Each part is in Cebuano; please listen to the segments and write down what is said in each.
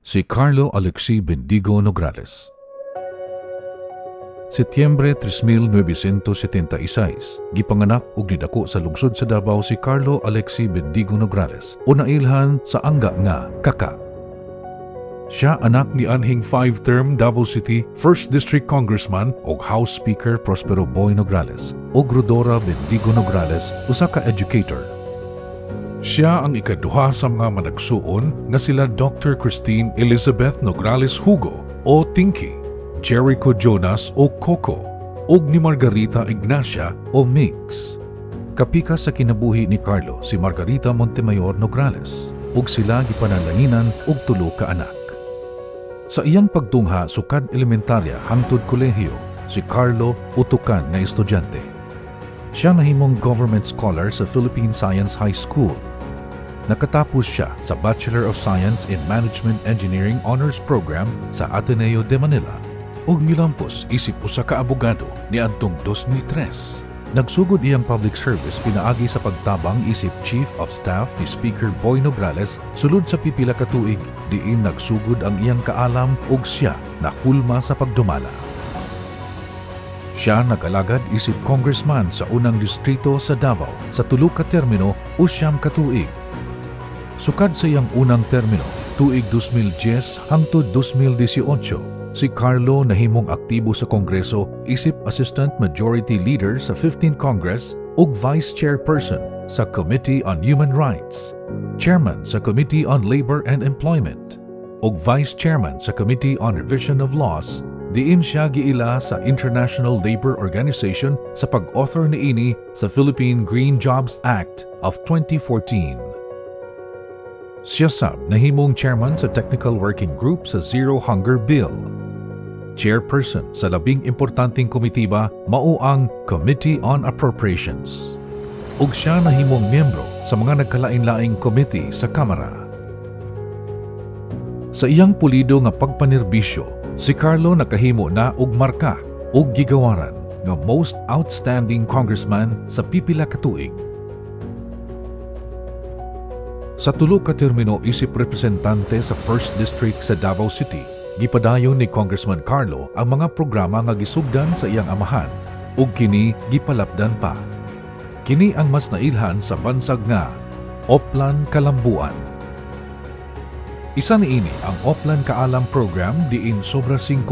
Si Carlo Alexi Bendigo Nograles. Setyembre 3976, gipanganak ug nidako sa lungsod sa Davao si Carlo Alexi Bendigo Nograles o nailhan sa angga nga Kaka. Siya anak ni anhing five-term Davao City 1st District Congressman ug House Speaker Prospero Boy Nograles ug Rodora Bendigo Nograles, usa ka educator. Siya ang ikaduha sa mga managsuon nga sila Dr. Christine Elizabeth Nograles Hugo o Tinky, Jericho Jonas o Coco, ug ni Margarita Ignacia o Mix. Kapika sa kinabuhi ni Carlo si Margarita Montemayor Nograles ug sila gipanalanginan og tulo ka anak. Sa iyang pagtungha sukad elementarya hangtod kolehiyo, si Carlo utukan nga estudyante. Siya nahimong government scholar sa Philippine Science High School. Nakatapos siya sa Bachelor of Science in Management Engineering Honors Program sa Ateneo de Manila ug milampos isip usa ka abogado niadtong 2003. Nagsugod iyang public service pinaagi sa pagtabang isip Chief of Staff ni Speaker Boy Nograles sulod sa pipila ka tuig, diin nagsugod ang iyang kaalam ug siya nahulma sa pagdumala. Siya nag-alagad isip congressman sa unang distrito sa Davao sa tulo ka termino o 9 ka tuig. Sukad sa iyang unang termino, tuig 2010 hangtod 2018, si Carlo nahimong aktibo sa Kongreso isip Assistant Majority Leader sa 15th Congress ug Vice Chairperson sa Committee on Human Rights, Chairman sa Committee on Labor and Employment, ug Vice Chairman sa Committee on Revision of Laws, diin siya giila sa International Labor Organization sa pag-author niini sa Philippine Green Jobs Act of 2014. Siya sab nahimong chairman sa Technical Working Group sa Zero Hunger Bill. Chairperson sa labing importanteng komitiba, mao ang Committee on Appropriations. Ug siya nahimong miyembro sa mga nagkalain-laing committee sa Kamara. Sa iyang pulido nga pagpanerbisyo, si Carlo nakahimo na og marka ug gigawaran nga Most Outstanding Congressman sa pipila ka tuig. Sa tulo ka termino isip representante sa 1st District sa Davao City, gipadayon ni Congressman Carlo ang mga programa nga gisugdan sa iyang amahan ug kini gipalapdan pa. Kini ang mas nailhan sa bansag nga Oplan Kalambuan. Isa niini ang Oplan Kaalam Program, diin sobra 5,000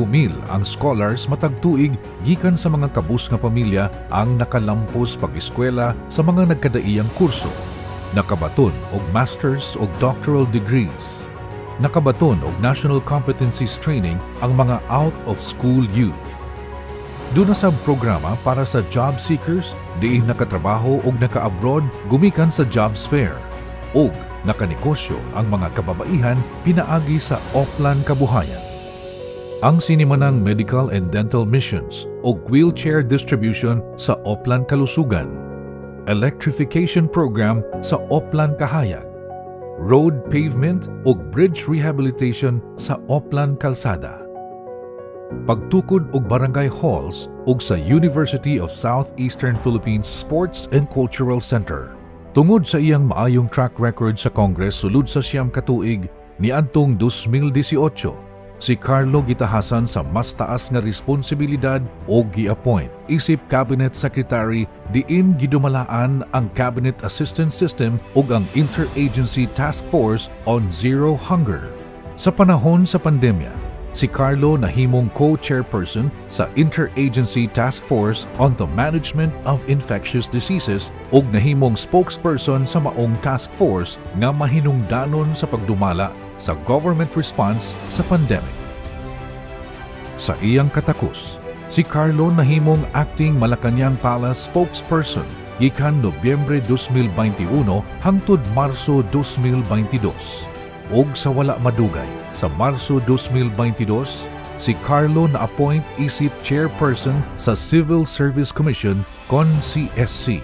ang scholars matag tuig gikan sa mga kabus nga pamilya ang nakalampos pag-eskwela sa mga nagkadaiyang kurso, nakabaton og masters og doctoral degrees. Nakabaton og national competencies training ang mga out-of-school youth. Duna sa programa para sa job seekers, diin nakatrabaho og naka-abroad gumikan sa jobs fair ug nakanegosyo ang mga kababaihan pinaagi sa Oplan Kabuhayan. Ang sinimanang medical and dental missions ug wheelchair distribution sa Oplan Kalusugan, electrification program sa Oplan Kahayag, road pavement ug bridge rehabilitation sa Oplan Kalsada, pagtukod og barangay halls ug sa University of Southeastern Philippines Sports and Cultural Center. Tungod sa iyang maayong track record sa Congress sulod sa 9 ka tuig, niadtong 2018, si Carlo gitahasan sa mas taas nga responsibilidad o gi-appoint isip Cabinet Secretary, diin gidumalaan ang Cabinet Assistance System ug ang Interagency Task Force on Zero Hunger. Sa panahon sa pandemya, si Carlo nahimong co-chairperson sa Interagency Task Force on the Management of Infectious Diseases ug nahimong spokesperson sa maong task force nga mahinungdanon sa pagdumala sa government response sa pandemic. Sa iyang katakos, si Carlo nahimong acting Malacañang Palace spokesperson gikan Nobyembre 2021 hangtod Marso 2022. Og sa wala madugay, sa Marso 2022, si Carlo na-appoint isip chairperson sa Civil Service Commission kon CSC.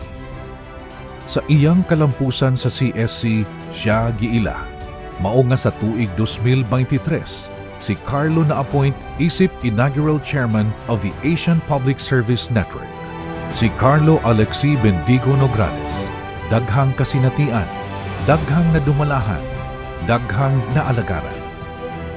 Sa iyang kalampusan sa CSC, siya giila. Mao nga sa tuig 2023, si Carlo na-appoint isip inaugural chairman of the Asian Public Service Network. Si Carlo Alexi Bendigo Nograles, daghang kasinatian, daghang nadumalahan, daghang naalagaran.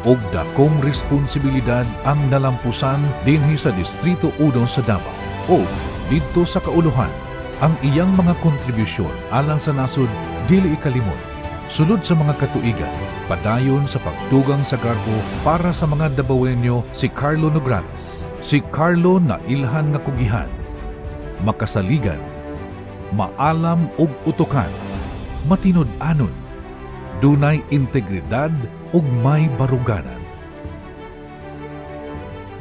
Ug dakong responsibilidad ang nalampusan dinhi sa Distrito 1 sa Davao o didto sa kauluhan. Ang iyang mga kontribusyon alang sa nasod dili ikalimot. Sulod sa mga katuigan, padayon sa pagdugang sa garbo para sa mga Dabawenyo si Carlo Nograles. Si Carlo na ilhan nga kugihan, makasaligan, maalam ug utukan, matinud-anon, dunay integridad ug may baruganan.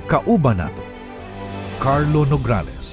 Kauban nato, Carlo Nograles.